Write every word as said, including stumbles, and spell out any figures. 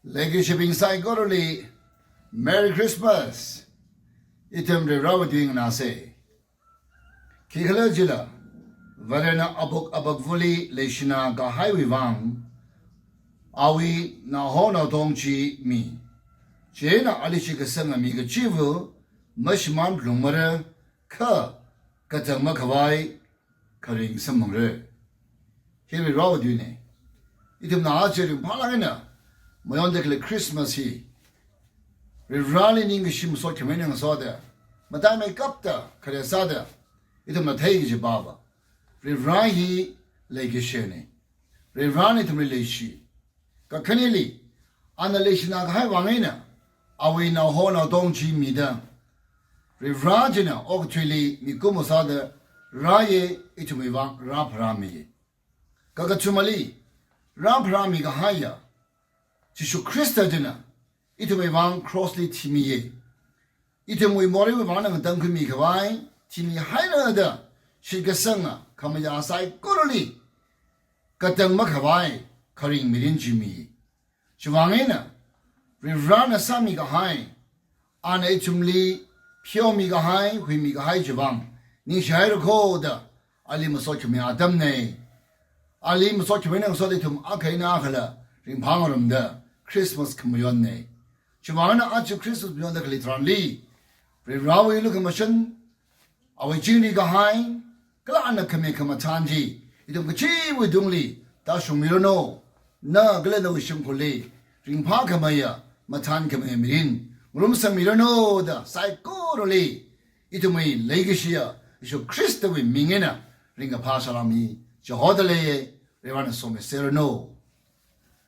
Leikashibing saikorali, Merry Christmas! Ithum Varivarawui tui nganāsa. Khikhalajila, Varena avuk avavali leishina kahaiwui vang, awui naoho naotong chi mi. Chieina ali shitkasanga mi kachiva̱ mashimān phalungmara, kha katang makhavai kharing samphangra. Hi Varivarawui tuina. Ithumna aja ringphālāk eina mayonda khalei Christmas hi Varivarali ningkashi masot khamei eina ngasoda, mataimeikapta khare sāda, ithumna theiki kaji pava, Varivara hi leikashina. Varivarana ithumli leishi. Kakhaneli, ana leishina kahai vang eina, awui naoho naotong chi mida, Varivara china okathuili mikumo sāda rāya, ithumwui vang rāpharāmiya. Kakathumali, rāpharāmi kahaiya Jishu Khrista china ithumwui vang cross li thimiya. Ithumwui moreiwui vang ngatangkhuimi khavai thimihaira da, shitkasanga khamayā saikorali katang makhavai kharing mirin chi mi. Chiwui vang eina, Varivarana sāmi kahai, ana ithumli pheomi kahai, huimi kahai chiwui vang ningshihaira kho da, ali masot khamei atamna. Ali masot khamei eina ngasoda ithum akha eina akhala ringphāngarumda Christmas khamayonna. Chiwui vang eina aja Christmas mayonda khalei tharanli, Varivarawui lukhamashan, awui chingri kahai, kala ana khami khamathān chi ithum kachiwui tungli tāshungmiranu. Na kala nawui shimkhurli ringphākhameiya, mathānkhameiya mirin ngarumsangmiranu da saikorali ithumwui leikashiya Jishu Khristawui ming eina ringkaphā salām hi chihoda leiya. Varivarana somiseranu.